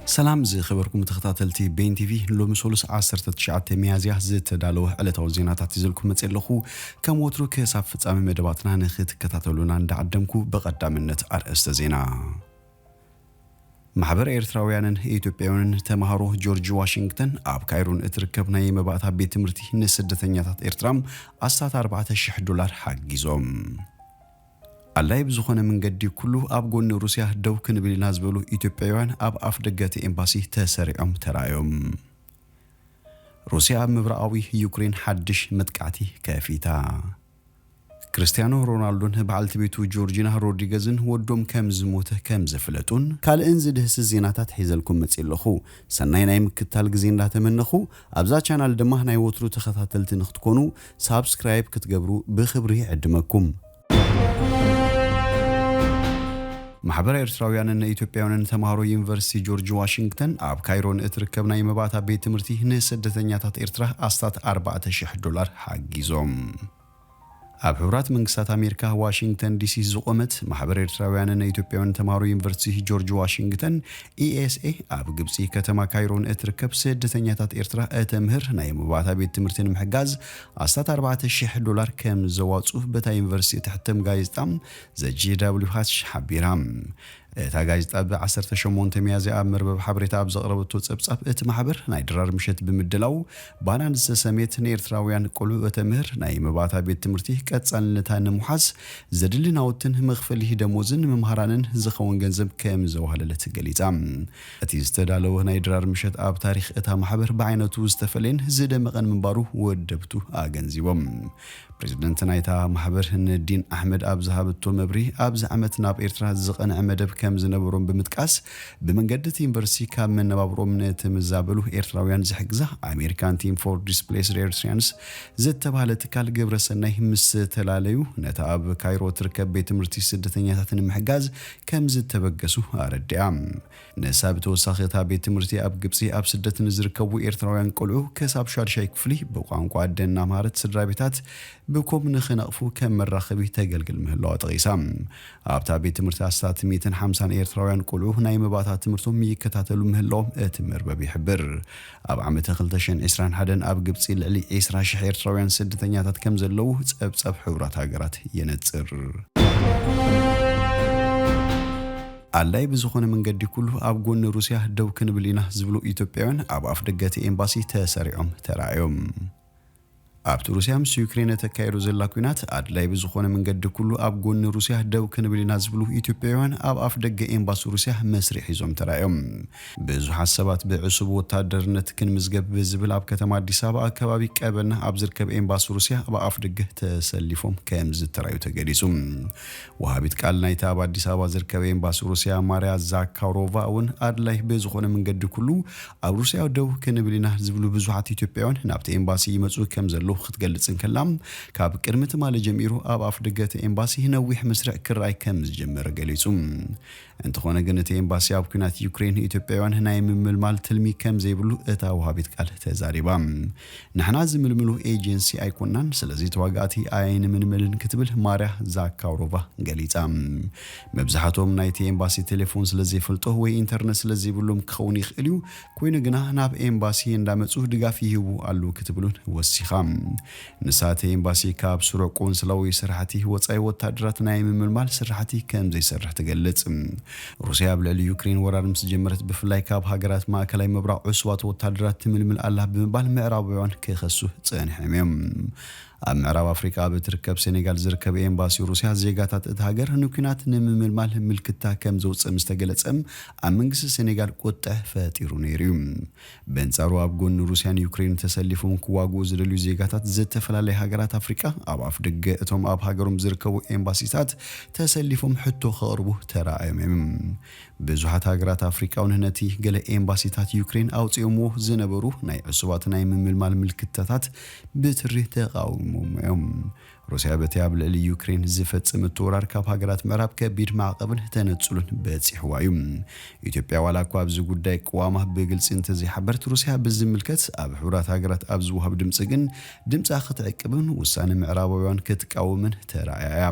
ሰላም ዝኸበርኩም ተኸታተልቲ ቤን ቲቪ፣ ሎሚ ሶሉስ ዓሰርተ ትሽዓተ ሚያዝያ ዝተዳለወ ዕለታዊ ዜናታት ይዘልኩም መጽእ ኣለኹ። ከም ወትሩ ክሳብ ፍጻሜ መደባትና ንኽትከታተሉና እንዳዓደምኩ፣ ብቐዳምነት ኣርእስተ ዜና። ማሕበር ኤርትራውያንን ኢትዮጵያውያንን ተማሃሮ ጆርጅ ዋሽንግተን ኣብ ካይሮን እትርከብ ናይ መባእታ ቤት ትምህርቲ ንስደተኛታት ኤርትራ ኣስታት ኣርባዕተ ሽሕ ዶላር ሓጊዞም። ኣላይ ብዝኾነ መንገዲ ኩሉ ኣብ ጎኒ ሩስያ ደው ክንብል ኢና ዝበሉ ኢትዮጵያውያን ኣብ ኣፍ ደገ እቲ ኤምባሲ ተሰሪዖም ተራእዮም። ሩስያ ኣብ ምብራቓዊ ዩክሬን ሓድሽ መጥቃዕቲ ከፊታ። ክርስቲያኖ ሮናልዶን በዓልቲ ቤቱ ጆርጂና ሮድሪገዝን ወዶም ከም ዝሞተ ከም ዝፍለጡን ካልእን ዝድህስስ ዜናታት ሒዘልኩም መጽእ ኣለኹ። ሰናይ ናይ ምክታል ግዜ እንዳተመነኹ፣ ኣብዛ ቻናል ድማ ናይ ወትሩ ተኸታተልቲ ንክትኮኑ ሳብስክራይብ ክትገብሩ ብኽብሪ ይዕድመኩም። ማሕበር ኤርትራውያንን ኢትዮጵያውያንን ተማሃሮ ዩኒቨርሲቲ ጆርጅ ዋሽንግተን ኣብ ካይሮ ንእትርከብ ናይ መባእታ ቤት ትምህርቲ ንስደተኛታት ኤርትራ ኣስታት ኣርባዕተ ሽሕ ዶላር ሓጊዞም። ኣብ ሕቡራት መንግስታት ኣሜሪካ ዋሽንግተን ዲሲ ዝቖመት ማሕበር ኤርትራውያንን ኢትዮጵያውያን ተማሃሮ ዩኒቨርሲቲ ጆርጅ ዋሽንግተን፣ ኢኤስኤ፣ ኣብ ግብጺ ከተማ ካይሮ ንእትርከብ ስደተኛታት ኤርትራ እተምህር ናይ መባእታ ቤት ትምህርቲ ንምሕጋዝ ኣስታት ኣርባዕተ ሽሕ ዶላር ከም ዘዋጹ በታ ዩኒቨርሲቲ እትሕተም ጋዜጣ ዘ ጂ ደብሊው ኤች ሓቢራ። እታ ጋዜጣ ብ ዓሰርተ ሸሞንተ ሚያዝያ ኣብ መርበብ ሓበሬታ ኣብ ዘቕረበቶ ጸብጻብ፣ እቲ ማሕበር ናይ ድራር ምሸት ብምድላው ባና ዝተሰምየት ንኤርትራውያን ቆልዑ እተምህር ናይ መባእታ ቤት ትምህርቲ ቀጻልነታ ንምውሓስ ዘድሊ ናውትን መኽፈሊ ደሞዝን መምሃራንን ዝኸውን ገንዘብ ከም ዘዋህለለት ገሊጻ። እቲ ዝተዳለወ ናይ ድራር ምሸት ኣብ ታሪኽ እታ ማሕበር ብዓይነቱ ዝተፈለየን ዝደመቐን ምንባሩ ወደብቱ ኣገንዚቦም። ፕሬዝደንት ናይታ ማሕበር ነዲን ኣሕመድ ኣብ ዝሃበቶ መብርሂ፣ ኣብዚ ዓመት ናብ ኤርትራ ዝቐንዐ መደብ ከም ዝነበሮም ብምጥቃስ፣ ብመንገዲ እቲ ዩኒቨርሲቲ ካብ መነባብሮም ንተመዛበሉ ኤርትራውያን ዝሕግዛ ኣሜሪካን ቲም ፎር ዲስፕሌስድ ኤርትሪያንስ ዝተባህለ ትካል ግብረ ሰናይ ምስ ተላለዩ፣ ነታ ኣብ ካይሮ ትርከብ ቤት ትምህርቲ ስደተኛታት ንምሕጋዝ ከም ዝተበገሱ ኣረዲኣ። ንሳ ብተወሳኺ፣ እታ ቤት ትምህርቲ ኣብ ግብጺ ኣብ ስደት ንዝርከቡ ኤርትራውያን ቆልዑ ክሳብ ሻድሻይ ክፍሊ ብቋንቋ ኣደን እናምሃረት፣ ስድራ ቤታት ብኮም ንኽነቕፉ ከም መራኸቢ ተገልግል ምህላዋ ጠቒሳ። ኣብታ ቤት ትምህርቲ ኣስታት ሚእትን ሓምሳን ኤርትራውያን ቆልዑ ናይ መባእታ ትምህርቶም ይከታተሉ ምህላዎም እቲ መርበብ ይሕብር። ኣብ ዓመተ ክልተ ሽሕን ዕስራን ሓደን ኣብ ግብጺ ልዕሊ ዕስራ ሽሕ ኤርትራውያን ስደተኛታት ከም ዘለዉ ጸብጻብ ሕቡራት ሃገራት የነጽር። ኣድላይ ብዝኾነ መንገዲ ኩሉ ኣብ ጎኒ ሩስያ ደው ክንብል ኢና ዝብሉ ኢትዮጵያውያን ኣብ ኣፍ ደገ እቲ ኤምባሲ ተሰሪዖም ተራእዮም። ኣብቲ ሩስያ ምስ ዩክሬን እተካየዶ ዘላ ኲናት ኣድላይ ብዝኾነ መንገዲ ኩሉ ኣብ ጎኒ ሩስያ ደው ክንብል ኢና ዝብሉ ኢትዮጵያውያን ኣብ ኣፍ ደገ ኤምባሲ ሩስያ መስርዕ ሒዞም ተራእዮም። ብዙሓት ሰባት ብዕሱብ ወታደርነት ክንምዝገብ ብዝብል ኣብ ከተማ ኣዲስ ኣበባ ከባቢ ቀበና ኣብ ዝርከብ ኤምባሲ ሩስያ ኣብ ኣፍ ደገ ተሰሊፎም ከም ዝተራእዩ ተገሊጹ። ወሃቢት ቃል ናይቲ ኣብ ኣዲስ ኣበባ ዝርከብ ኤምባሲ ሩስያ ማርያ ዛካሮቫ እውን ኣድላይ ብዝኾነ መንገዲ ኩሉ ኣብ ሩስያ ደው ክንብል ኢና ዝብሉ ብዙሓት ኢትዮጵያውያን ናብቲ ኤምባሲ ይመጹ ከም ዘለዉ ክትገልጽ እንከላ፣ ካብ ቅድሚ ትማሊ ጀሚሩ ኣብ ኣፍ ደገ እቲ ኤምባሲ ነዊሕ መስርዕ ክረኣይ ከም ዝጀመረ ገሊጹ። እንተኾነ ግን እቲ ኤምባሲ ኣብ ኲናት ዩክሬን ኢትዮጵያውያን ናይ ምምልማል ትልሚ ከም ዘይብሉ እታ ወሃቢት ቃል ተዛሪባ። ንሕና ዝምልምሉ ኤጀንሲ ኣይኮናን፣ ስለዚ ተዋጋእቲ ኣይንምልምልን ክትብል ማርያ ዛካሮቫ ገሊጻ። መብዛሕትኦም ናይቲ ኤምባሲ ቴሌፎን ስለ ዘይፈልጦ ወይ ኢንተርነት ስለ ዘይብሎም ክኸውን ይኽእል እዩ፣ ኮይኑ ግና ናብ ኤምባሲ እንዳመጹ ድጋፍ ይህቡ ኣለዉ ክትብሉን ወሲኻ። ንሳ እቲ ኤምባሲ ካብ ስሩዕ ቆንስላዊ ስራሕቲ ወጻኢ ወታደራት ናይ ምምልማል ስራሕቲ ከም ዘይሰርሕ ትገልጽ። ሩስያ ኣብ ልዕሊ ዩክሬን ወራር ምስ ጀመረት ብፍላይ ካብ ሃገራት ማእከላይ ምብራቕ ዕሱባት ወታደራት ትምልምል ኣላ ብምባል ምዕራባውያን ክኸሱ ጸኒሖም እዮም። ኣብ ምዕራብ ኣፍሪቃ ኣብ እትርከብ ሴኔጋል ዝርከብ ኤምባሲ ሩስያ ዜጋታት እታ ሃገር ንኲናት ንምምልማል ምልክታ ከም ዘውጽእ ምስ ተገለጸ ኣብ መንግስቲ ሴኔጋል ቁጥዕ ፈጢሩ ነይሩ እዩ። በንጻሩ ኣብ ጎኒ ሩስያን ዩክሬን ተሰሊፎም ክዋግኡ ዝደልዩ ዜጋታት ዝተፈላለያ ሃገራት ኣፍሪቃ ኣብ ኣፍ ደገ እቶም ኣብ ሃገሮም ዝርከቡ ኤምባሲታት ተሰሊፎም ሕቶ ከቕርቡ ተራእዮም እዮም። ብዙሓት ሃገራት ኣፍሪቃ እውን ነቲ ገለ ኤምባሲታት ዩክሬን ኣውጺኦምዎ ዝነበሩ ናይ ዕሱባት ናይ ምምልማል ምልክታታት ብትሪ ተቓዊሞም እዮም። ሩስያ በቲ ኣብ ልዕሊ ዩክሬን ዝፈጸመቶ ወራር ካብ ሃገራት ምዕራብ ከቢድ ማዕቐብን ተነጽሎን በጺሕዋ እዩ። ኢትዮጵያ ዋላ እኳ ኣብዚ ጉዳይ ቅዋማ ብግልጺ እንተዘይሓበረት፣ ሩስያ ብዝምልከት ኣብ ሕቡራት ሃገራት ኣብ ዝወሃብ ድምጺ ግን ድምጻ ክትዕቅብን ውሳነ ምዕራባውያን ክትቃወምን ተራእያ እያ።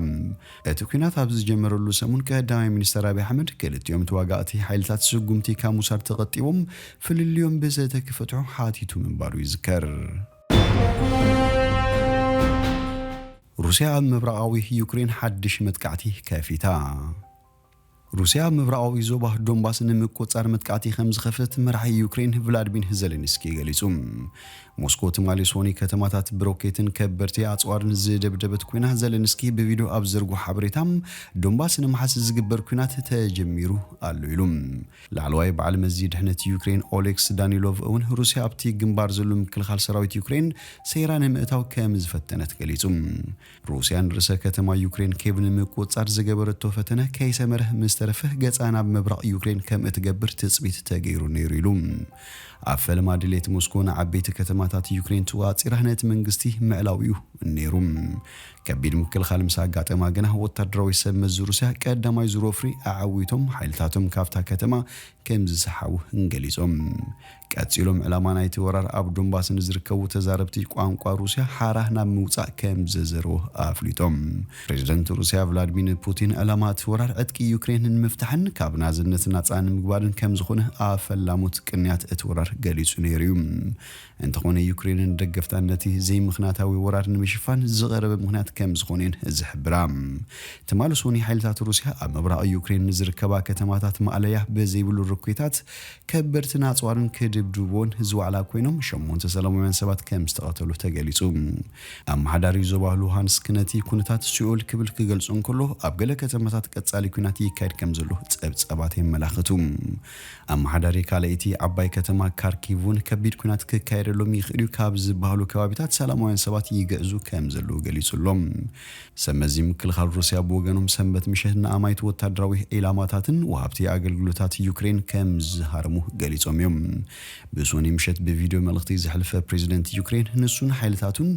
እቲ ኲናት ኣብ ዝጀመረሉ ሰሙን ቀዳማይ ሚኒስተር ኣብይ ኣሕመድ ክልቲኦም ተዋጋእቲ ሓይልታት ስጉምቲ ካብ ምውሳድ ተቐጢቦም ፍልልዮም ብዘተ ክፈትሑ ሓቲቱ ምንባሩ ይዝከር። ሩስያ ኣብ ምብራቓዊ ዩክሬን ሓድሽ መጥቃዕቲ ከፊታ። ሩስያ ኣብ ምብራቓዊ ዞባ ዶንባስ ንምቁጽጻር መጥቃዕቲ ከም ዝኸፈተት መራሒ ዩክሬን ቭላድሚር ዘለንስኪ ገሊጹ። ሞስኮ ትማሊ ሰኑይ ከተማታት ብሮኬትን ከበድቲ ኣጽዋርን ዝደብደበት ኮይና፣ ዘለንስኪ ብቪድዮ ኣብ ዘርግሖ ሓበሬታ፣ ዶንባስ ንምሓዝ ዝግበር ኲናት ተጀሚሩ ኣሎ ኢሉ። ላዕለዋይ በዓል መዚ ድሕነት ዩክሬን ኦሌክስ ዳኒሎቭ እውን ሩስያ ኣብቲ ግንባር ዘሎ ምክልኻል ሰራዊት ዩክሬን ሰይራ ንምእታው ከም ዝፈተነት ገሊጹ። ሩስያ ንርእሰ ከተማ ዩክሬን ኬቭ ንምቁጽጻር ዝገበረቶ ፈተነ ከይሰመረ ምስ ተረፈ፣ ገጻ ናብ ምብራቕ ዩክሬን ከም እትገብር ትጽቢት ተገይሩ ነይሩ ኢሉ። ኣብ ፈለማ ድሌት ሞስኮ ንዓበይቲ ከተማታት ዩክሬን ተዋጺራ ነቲ መንግስቲ ምዕላው እዩ ነይሩ። ከቢድ ምክልኻል ምስ ኣጋጠማ ግና፣ ወታደራዊ ሰብ መዚ ሩስያ ቀዳማይ ዙር ወፍሪ ኣዐዊቶም ሓይልታቶም ካብታ ከተማ ከም ዝሰሓቡ ገሊጾም። ቀጺሎም ዕላማ ናይቲ ወራር ኣብ ዶንባስ ንዝርከቡ ተዛረብቲ ቋንቋ ሩስያ ሓራ ናብ ምውጻእ ከም ዘዘርዎ ኣፍሊጦም። ፕሬዚደንት ሩስያ ቭላድሚር ፑቲን ዕላማ እቲ ወራር ዕጥቂ ዩክሬን ንምፍታሕን ካብ ናዝነት ናጻ ንምግባርን ከም ዝኾነ ኣብ ፈላሞት ቅንያት እቲ ወራር ገሊጹ ነይሩ እዩ። እንተኾነ ዩክሬንን ደገፍታን ነቲ ዘይምኽንያታዊ ወራር ንምሽፋን ዝቐረበ ምኽንያት ከም ዝኾነ እየን ዝሕብራ። ትማሊ ሰኑይ ሓይልታት ሩስያ ኣብ ምብራቕ ዩክሬን ንዝርከባ ከተማታት ማእለያ ብዘይብሉ ሮኬታት ከበድትን ኣጽዋርን ክድብድቡወን ዝዋዕላ ኮይኖም፣ ሸሞንተ ሰላማውያን ሰባት ከም ዝተቐተሉ ተገሊጹ። ኣመሓዳሪ ዞባ ሉሃንስክ ነቲ ኩነታት ሲኦል ክብል ክገልጾ እንከሎ፣ ኣብ ገለ ከተማታት ቀጻሊ ኲናት ይካየድ ከም ዘሎ ጸብጻባት የመላኽቱ። ኣመሓዳሪ ካልኣይቲ ዓባይ ከተማ ካርኪቭ እውን ከቢድ ኲናት ክካየደሎም ይኽእል እዩ ካብ ዝበሃሉ ከባቢታት ሰላማውያን ሰባት ይግዕዙ ከም ዘለዉ ገሊጹ ኣሎ። ሰብ መዚ ምክልኻል ሩስያ ብወገኖም፣ ሰንበት ምሸት ንኣማይት ወታደራዊ ዒላማታትን ወሃብቲ ኣገልግሎታት ዩክሬን ከም ዝሃረሙ ገሊጾም እዮም። ብሶኒ ምሸት ብቪድዮ መልእኽቲ ዘሕልፈ ፕሬዚደንት ዩክሬን፣ ንሱን ሓይልታቱን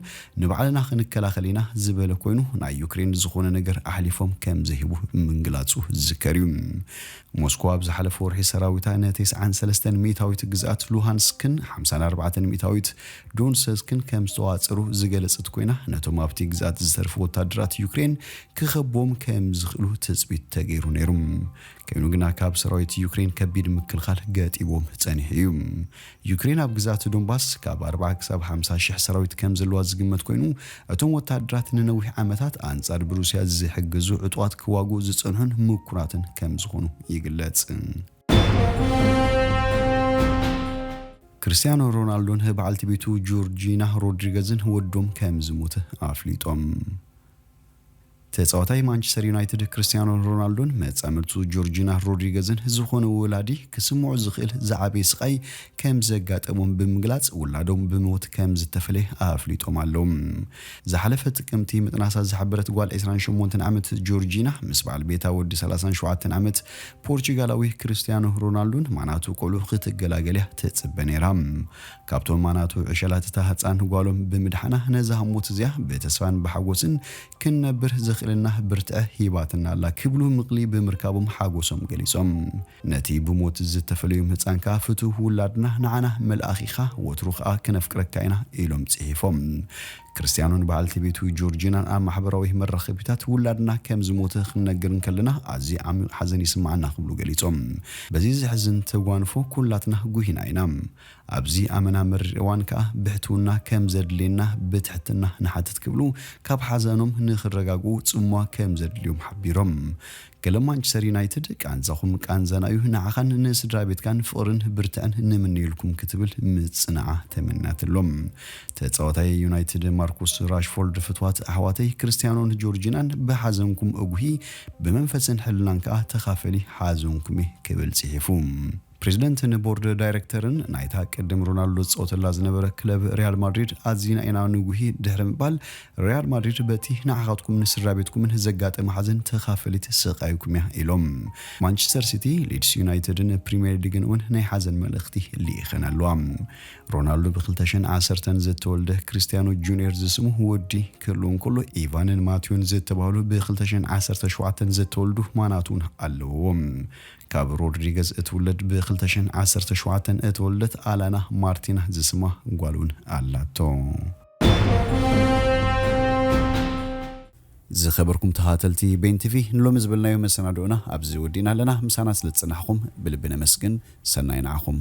ንባዕልና ክንከላኸል ኢና ዝበለ ኮይኑ፣ ናይ ዩክሬን ዝኾነ ነገር ኣሕሊፎም ከም ዘይህቡ ምግላጹ ዝዝከር እዩ። ሞስኮ ኣብ ዝሓለፈ ወርሒ ሰራዊታ ን ተስዓን ሰለስተን ሚእታዊት ግዝኣት ሉሃንስክን ሓምሳን ኣርባዕተን ሚእታዊት ዶንሰስክን ከም ዝተዋጽሩ ዝገለጸት ኮይና፣ ነቶም ኣብቲ ግዝኣት ዝተርፉ ወታደራት ዩክሬን ክኸቦም ከም ዝኽእሉ ትጽቢት ተገይሩ ነይሩ። ኮይኑ ግና ካብ ሰራዊት ዩክሬን ከቢድ ምክልኻል ገጢዎም ጸኒሑ እዩ። ዩክሬን ኣብ ግዝኣት ዶንባስ ካብ ኣርብዓ ክሳብ ሓምሳ ሽሕ ሰራዊት ከም ዘለዋ ዝግመት ኮይኑ፣ እቶም ወታደራት ንነዊሕ ዓመታት ኣንጻር ብሩስያ ዝሕግዙ ዕጡቓት ክዋግኡ ዝጸንሑን ምኩራትን ከም ዝኾኑ ይግለጽ። ክርስቲያኖ ሮናልዶን በዓልቲ ቤቱ ጆርጂና ሮድሪገዝን ወዶም ከም ዝሞተ ኣፍሊጦም። ተጻዋታይ ማንቸስተር ዩናይትድ ክርስቲያኖ ሮናልዶን መጻምድቱ ጆርጂና ሮድሪገዝን ዝኾነ ወላዲ ክስምዖ ዝኽእል ዝዓበየ ስቓይ ከም ዘጋጠሞም ብምግላጽ፣ ውላዶም ብሞት ከም ዝተፈለየ ኣፍሊጦም ኣለዉ። ዝሓለፈ ጥቅምቲ ምጥናሳ ዝሓበረት ጓል ዕስራን ሸሞንተን ዓመት ጆርጂና፣ ምስ በዓል ቤታ ወዲ ሰላሳን ሸውዓተን ዓመት ፖርቹጋላዊ ክርስቲያኖ ሮናልዶን ማናቱ ቆልዑ ክትገላገል እያ ትጽበ ነይራ። ካብቶም ማናቱ ዕሸላት እታ ህጻን ጓሎም ብምድሓና፣ ነዛ ህሞት እዚኣ ብተስፋን ብሓጎስን ክንነብር ዘኽእለና ብርትዐ ሂባትና ኣላ ክብሉ ምቕሊ ብምርካቦም ሓጎሶም ገሊጾም። ነቲ ብሞት ዝተፈለዮም ህጻን ከኣ ፍቱው ውላድና ንዓና መልኣኽ ኢኻ፣ ወትሩ ከኣ ክነፍቅረካ ኢና ኢሎም ጽሒፎም። ክርስቲያኖን በዓልቲ ቤቱ ጆርጂናን ኣብ ማሕበራዊ መራኸቢታት ውላድና ከም ዝሞተ ክንነግር እንከለና ኣዝዩ ዓሚቕ ሓዘን ይስምዓና ክብሉ ገሊጾም። በዚ ዘሕዝን ተጓንፎ ኩላትና ጉሂና ኢና። ኣብዚ ኣመና መሪር እዋን ከኣ ብሕትውና ከም ዘድልየና ብትሕትና ንሓትት ክብሉ ካብ ሓዘኖም ንኽረጋግኡ ጽምዋ ከም ዘድልዮም ሓቢሮም። ገለ ማንቸስተር ዩናይትድ ቃንዛኹም ቃንዛና እዩ፣ ንዓኻን ንስድራ ቤትካን ፍቕርን ብርትዕን ንምነየልኩም ክትብል ምጽንዓ ተመንያትሎም። ተጻዋታይ ዩናይትድ ማርኩስ ራሽፎርድ ፍትዋት ኣሕዋተይ ክርስቲያኖን ጆርጂናን ብሓዘንኩም እጉሂ ብመንፈስን ሕልናን ከኣ ተኻፈሊ ሓዘንኩም እየ ክብል ጽሒፉ። ፕሬዚደንትን ቦርድ ዳይሬክተርን ናይታ ቅድም ሮናልዶ ዝፃወተላ ዝነበረ ክለብ ሪያል ማድሪድ ኣዚና ኢና ንጉሂ ድሕሪ ምባል፣ ሪያል ማድሪድ በቲ ንዓኻትኩምን ስድራ ቤትኩምን ዘጋጠመ ሓዘን ተኻፈሊት ስቓይኩም እያ ኢሎም። ማንቸስተር ሲቲ፣ ሊድስ ዩናይትድን ፕሪምየር ሊግን እውን ናይ ሓዘን መልእኽቲ ልኢኸን ኣለዋ። ሮናልዶ ብ ክልተ ሽሕን ዓሰርተን ዝተወልደ ክርስቲያኖ ጁኒየር ዝስሙ ወዲ ክህልው እንከሎ፣ ኢቫንን ማቲዮን ዝተባህሉ ብ ክልተ ሽሕን ዓሰርተ ሸውዓተን ዝተወልዱ ማናት እውን ኣለውዎ። ካብ ሮድሪገዝ እትውለድ ብ ክልተ ሽሕን ዓሰርተ ሸውዓተን እተወለደት ኣላና ማርቲና ዝስማ ጓል እውን ኣላቶ። ዝኸበርኩም ተኸታተልቲ ቤን ቲቪ፣ ንሎሚ ዝበልናዮ መሰናዶና ኣብዚ ወዲእና ኣለና። ምሳና ስለ ዝጸናሕኩም ብልቢ ነመስግን። ሰናይ ንዓኹም።